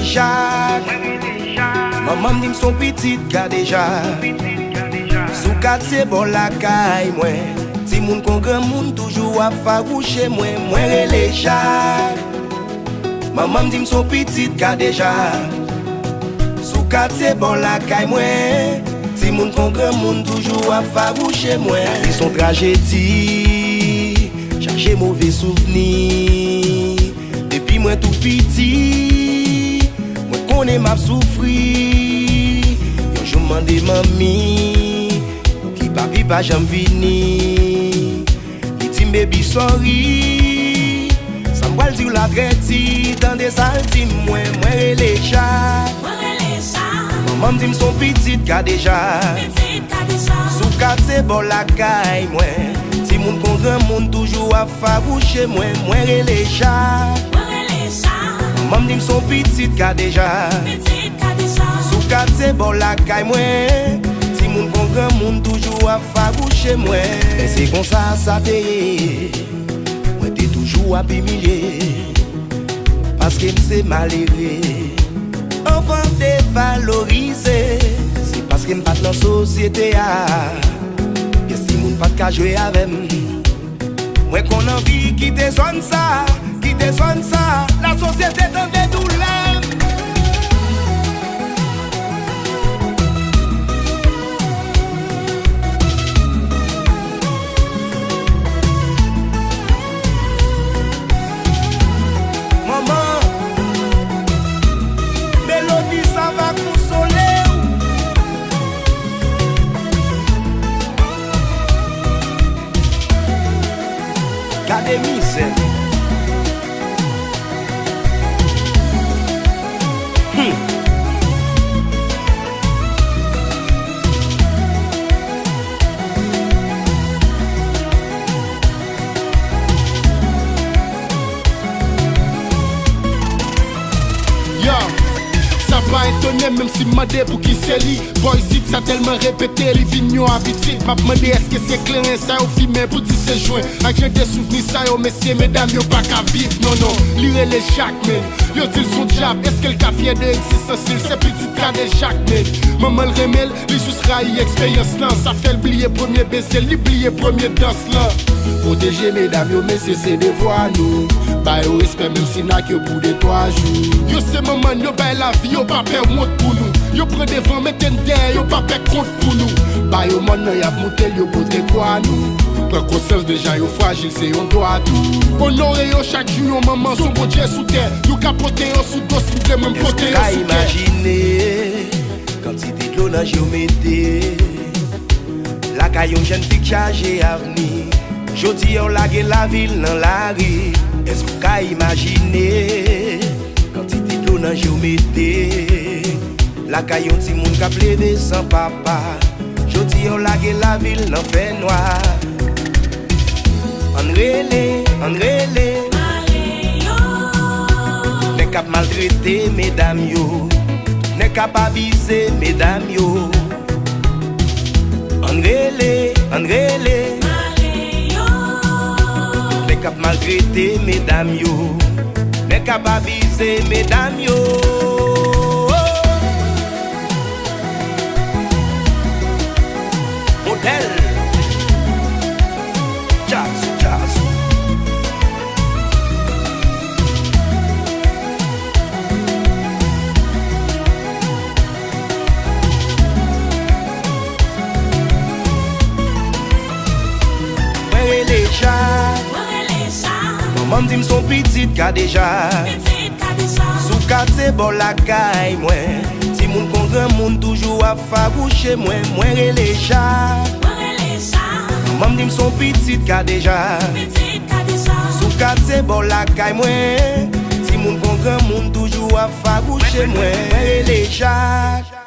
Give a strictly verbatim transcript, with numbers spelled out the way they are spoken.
Jak. Manman m di m s on pitit Kadejak. Sou katye bò lakay mwen, timoun kon granmoun toujou ap fawouche mwen. Mwen rele Jak. Manman m di m s on pitit Kadejak. Sou katye bò lakay mwen, timoun kon granmoun toujou ap fawouche mwen. Lavi s on trajedi, chaje move souvni. Depi mwen tou piti, mwen konnen m ap soufri. Yon jou m mande manmi, pouki papi pa janm vini. Li di m, "Baby, sorry. Sa m pral di w la trè di, tande sa l di m, mwen, mwen rele Jak. Mwen rele Jak. Manman m di m s on pitit Kadejak. Pitit Kadejak. Sou katye bò lakay mwen, timoun kon granmoun toujou ap fawouche mwen. Mwen rele Jak. Mwen rele Jak. Manman m di m s on pitit Kadejak. Pitit Kadejak. Sou katye bò lakay mwen, timoun kon granmoun toujou ap fawouche mwen. Men se konsa sa te ye. Mwen te toujou ap imilye, paske m se malere. Anvan devalorize, se paske m pa t nan sosyete a. Pyès timoun pa t ka jwe avè m. Mwen konn anvi kite zòn sa, kite zòn sa. Lasosyete tande doulè m. Manman, melodi sa va konsole w. Gade mizè. Hmm. Yo, sa pa etone m, menm si m mande pou ki se li. Bò isit sa tèlman repete, li vin yon abitid. M ap mande èske se kleren sa yo fimen pou di se jwen. Ak jan de souvni sa yo, mesye, medam yo pa ka viv, non, non. Li rele Jak, men yo di l s on dyab. Èske l ka fyè de egzistans li? L se pitit Kadejak, men manman l renmen l, li jis rayi eksperyans lan. Sa fè l bliye premye beze l, li bliye premye dans lan. Pwoteje medam yo, mesye, se devwa nou. Ba yo respè, menm si n ak yo pou de twa jou. Yo se manman n, yo bay lavi, yo pa pè wont pou nou. Yo pran devan, mete n dèyè, yo pa pè kont pou nou. Ba yo mòn nan, y ap moute l, yo pote kwa nou. Pran konsyans de jan yo frajil, se yon dwa tou. Onore yo chak jou, yon manman s on Bondye sou tè. Nou ka pote yo sou do, si w vle mwen pote yo sou kè. Èske w ka imajine kantite dlo nan je w mete lakay yon jèn fi k chaje avni? Jodi a w lage lavi l nan lari. Èske w ka imajine kantite dlo nan je w mete lakay yon timoun k ap leve san papa? Jodi a w lage lavi l nan fènwa. Ann rele, ann rele. Nèg k ap maltrete medam yo. Nèg k ap abize medam yo. Ann rele, ann rele. Nèg k ap maltrete medam yo. Nèg k ap abize medam yo. Modèl. Djaz, djaz. Mwen rele Jak. Mwen rele Jak. Manman m di m s on pitit Kadejak. Pitit Kadejak. Sou katye bò lakay mwen, timoun kon granmoun toujou ap fawouche mwen. Mwen rele Jak. Mwen rele Jak. Manman m di m s on pitit Kadejak. Pitit Kadejak. Sou katye bò lakay mwen, timoun kon granmoun toujou ap fawouche mwen. Mwen rele Jak.